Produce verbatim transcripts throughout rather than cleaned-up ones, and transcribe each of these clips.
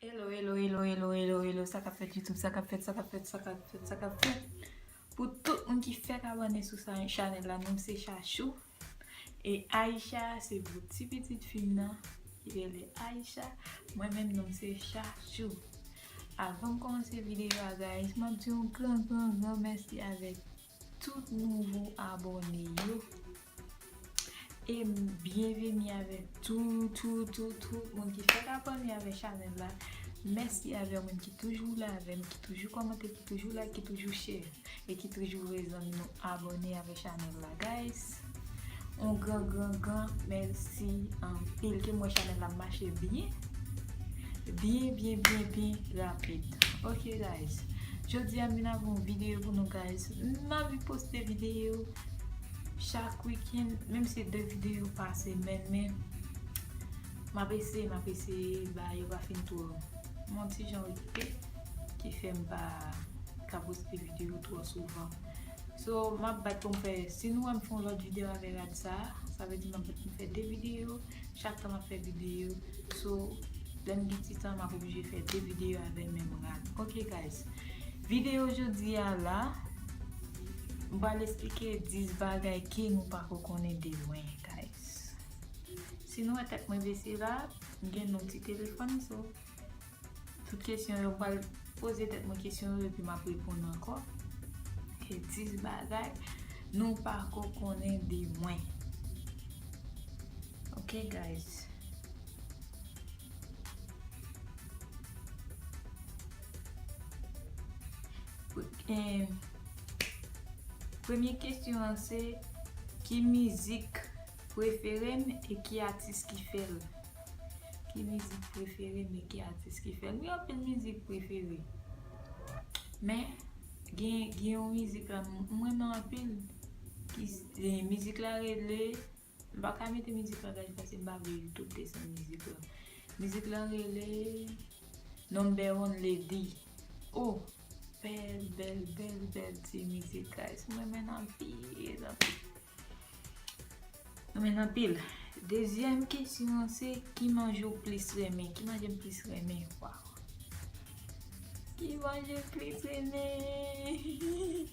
Hello, hello, hello, hello, hello, hello. Sa k ap fèt YouTube, sa k ap fèt, sa k ap fèt, sa k ap fèt, sa k ap fèt. Pou tout moun ki fèk abòne sou sa, chanèl la, non m se Chachou. E Aisha, se pou ti pitit fi m nan, ki rele Aisha. Mwen menm, non m se Chachou. Avan m kòmanse videyo a, guys, m ap di yon gran, gran, gran mèsi avèk tout nouvo abòne yo. E byenveni avèk tout, tout, tout, tout moun ki fèk abòne avèk chanèl la. Mèsi avè moun ki toujou la avè m, ki toujou kòmante, ki toujou like, ki toujou share, e ki toujou voye zanmi nou abòne avèk chanèl la, guys. Yon gran, gran, gran mèsi anpil. Ke m wè chanèl la mache byen. Byen, byen, byen, byen rapid. Ok, guys. Jodi a, m vin avè yon videyo pou nou, guys. M anvi poste videyo chak wikenn, menm si de videyo pa semèn, men m ap eseye, m ap eseye, bagay yo pa fin twò. M yon ti jan okipe, ki fè m pa ka poste videyo twò souvan. So, m ap bat pou m fè, si nou wè m fè yon lòt videyo avè rad sa, sa vle di m ap bat pou m fè de videyo, chak tan m ap fè videyo. So, lè m gen ti tan, m ap oblije fè de videyo avè menm rad. Ok, guys. Videyo jodi a la, m pral esplike dis bagay ke nou pako konnen de mwen, guys. Si nou wè tèt mwen bese la, m gen yon ti telefòn, so, tout kesyon yo, m pral poze tèt mwen kesyon yo, epi m ap reponn ankò. E dis bagay nou pako konnen de mwen. Ok, guys. Em, premye kesyon an se, ki mizik prefere m e ki atis ki fè l? Ki mizik prefere m e ki atis ki fè l? M gen anpil mizik prefere. Men, gen, gen yon mizik la, m, m renmen anpil. Ki, e, mizik la rele, m pa ka mete mizik la, guys, paske m pa vle YouTube desann mizik la. Mizik la rele Number One Lady. Oh, bèl, bèl, bèl, bèl ti mizik, guys. M renmen l anpil, anpil. M renmen l anpil. Dezyèm kesyon an se, ki manje w plis renmen? Ki manje m plis renmen? Waw. Ki manje m plis renmen?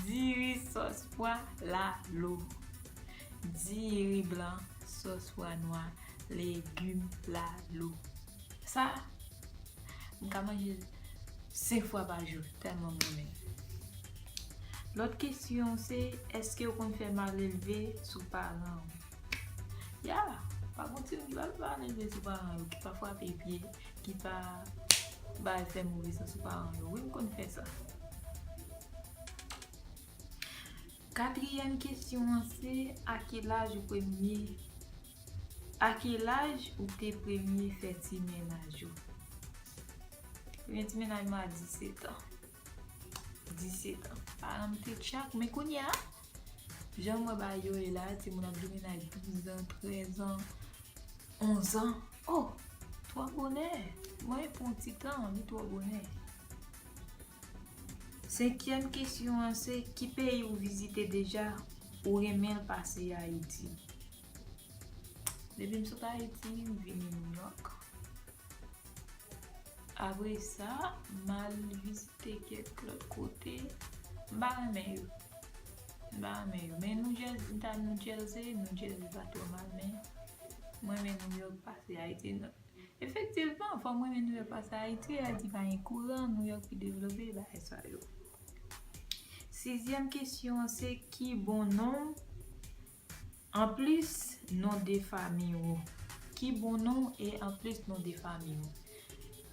Diri sòs pwa, lalo. Diri blan, sòs pwa nwa, legim, lalo. Sa, m ka manje l senk fwa pa jou, tèlman m renmen l. Lòt kesyon se, èske w konn fè malelve sou paran w? Ya, pa gon timoun ki pa fè malelve sou paran yo, ki pa frape pye, ki pa bay fè move san sou paran yo. Wi, m konn fè sa. Katriyèm kesyon an se, a ki laj ou premye, a ki laj ou te premye fè ti mennaj ou? Premye ti mennaj mwen a disèt an. Disèt an. Paran m te tchak, men kounye a, jan m wè bagay yo ye la, timoun ap gen mennaj douz an, trèz an, onz an. Oh, twò bonè. Mwen, pou yon ti tan, li twò bonè. Senkyèm kesyon an se, ki peyi ou vizite deja, ou renmen l pase Ayiti? Depi m sot Ayiti, m vini Nouyòk. Apre sa, m al vizite kèk lòt kote. M pa renmen yo. M pa renmen yo. Men New Jersey, m t al New Jersey, New Jersey pa twò mal, men m renmen Nouyòk pase Ayiti. Efektivman, fò m renmen Nouyòk pase Ayiti, Ayiti pa gen kouran, Nouyòk pi devlope, bagay sa yo. Sizyèm kesyon an se ki bon non anplis non de fanmi w? Ki bon non e anplis non de fanmi w?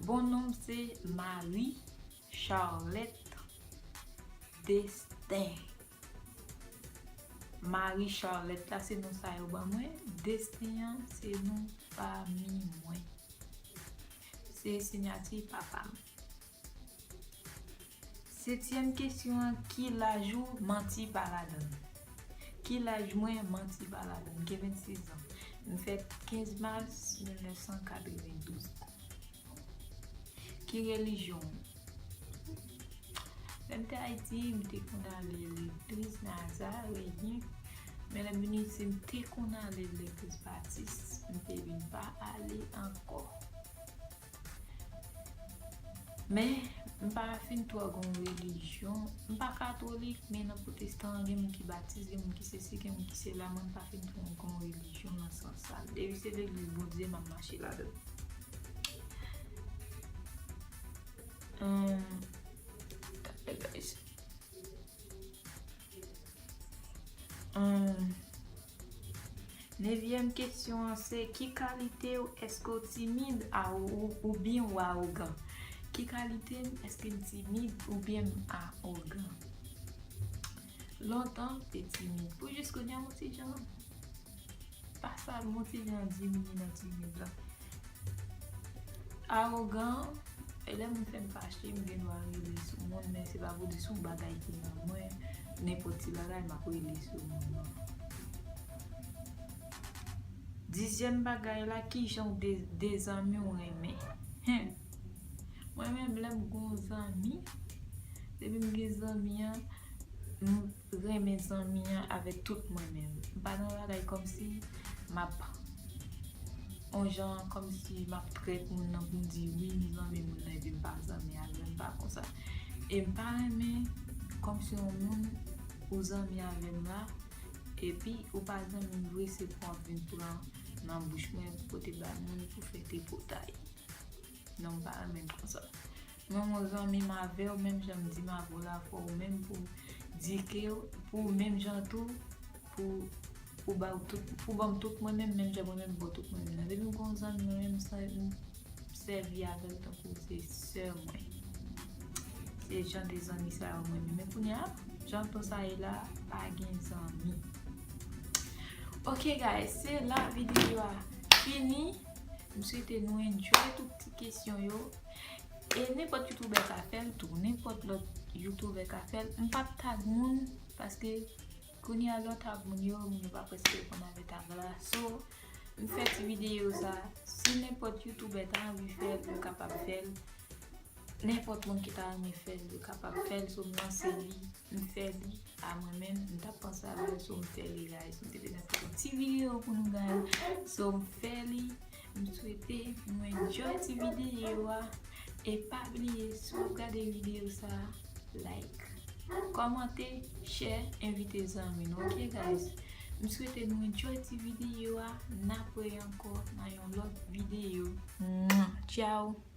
Bon non m se Marie Charlette Destin. Marie Charlette la se non sa yo ban mwen. Destin an se non fanmi mwen. Se siyati papa m. Setyèm kesyon an, ki laj ou? Manti pa ladann. Ki laj mwen? Manti pa ladann. M gen vennsis an. M fèt kenz mas mil nèf san katrevendouz. Ki relijyon w? Lè m te Ayiti, m te konn ale legliz Nazareyen. Men lè m vin isit, m te konn ale legliz Batis. M te vin pa ale ankò. Men, m pa fin twò gen yon relijyon. M pa katolik, men nan pwotestan an, gen moun ki batis, gen moun ki sesi, gen moun ki sela. Mwen, m pa fin twò gen yon relijyon nan sans sa. Depi se legliz Bondye, m ap mache ladan l. Hum, guys. Hum, Nevyèm kesyon an se, ki kalite w, èske w timid a, ou, oubyen w awogan? Ki kalite m, èske m timid oubyen m awogan? Lontan, m te timid. Pou jis kounye a, m yon ti jan, pa sa, m yon ti jan diminye nan timid la. Awogan, e lè moun fè m fache, m gen dwa rele sou moun, men se pa pou di se yon bagay ki nan mwen, nenpòt ti bagay, m ap rele sou moun nan. Dizyèm bagay la, ki jan w de, de zanmi w renmen? Hen. Mwen menm, lè m gen yon zanmi, depi m gen zanmi an, m renmen zanmi an avèk tout mwen menm. M pa nan bagay kòmsi m ap on jan kòmsi m ap trèt moun nan pou m di wi, m zanmi moun nan epi m pa zanmi avè l, m pa konsa. E m pa renmen kòmsi yon moun ou zanmi avè m la, epi ou pa zanmi m vre, se pou w ap vin pran nan bouch mwen pou pote bay moun pou fè tripotay. Non, m pa renmen l konsa. Mwen, yon zanmi m avè w, menm jan m di m avè w la, fò ou menm pou di ke w, pou ou menm jan tou, pou, pou ba w tout, pou ban m tout mwen menm, menm jan mwen menm ba w tout mwen menm nan. Depi m gen yon zanmi mwen menm, m sa, m sèvi avè l tankou se sè mwen. Se jan de zanmi sa yo mwen menm. Men kounye a, jan tan sa ye la, pa gen zanmi. Ok, guys, se la videyo a fini. M swete nou enjoy tout ti kesyon yo. E nenpòt youtubè ka fè l tou, nenpòt lòt youtubè ka fè l. M p ap tag moun, paske kounye a lè w tag moun yo, moun yo pa prèske reponn avè tag la. So, m fè ti videyo sa. Si nenpòt youtubè ta anvi fè l, yo kapab fè l. Nenpòt moun ki ta renmen fè l, yo kapab fè l. So, m lanse li, m fè li a mwen menm, m t ap panse avè l, so m fè li, guys. M te bezwen fè yon ti videyo pou nou, guys. So, m fè li, m swete nou enjoy ti videyo a. E pa bliye, si w ap gade videyo sa, like, kòmante, share, envite zanmi nou, ok, guys? M swete nou enjoy ti videyo a, n ap wè ankò nan yon lòt videyo. Mwah! Tchao!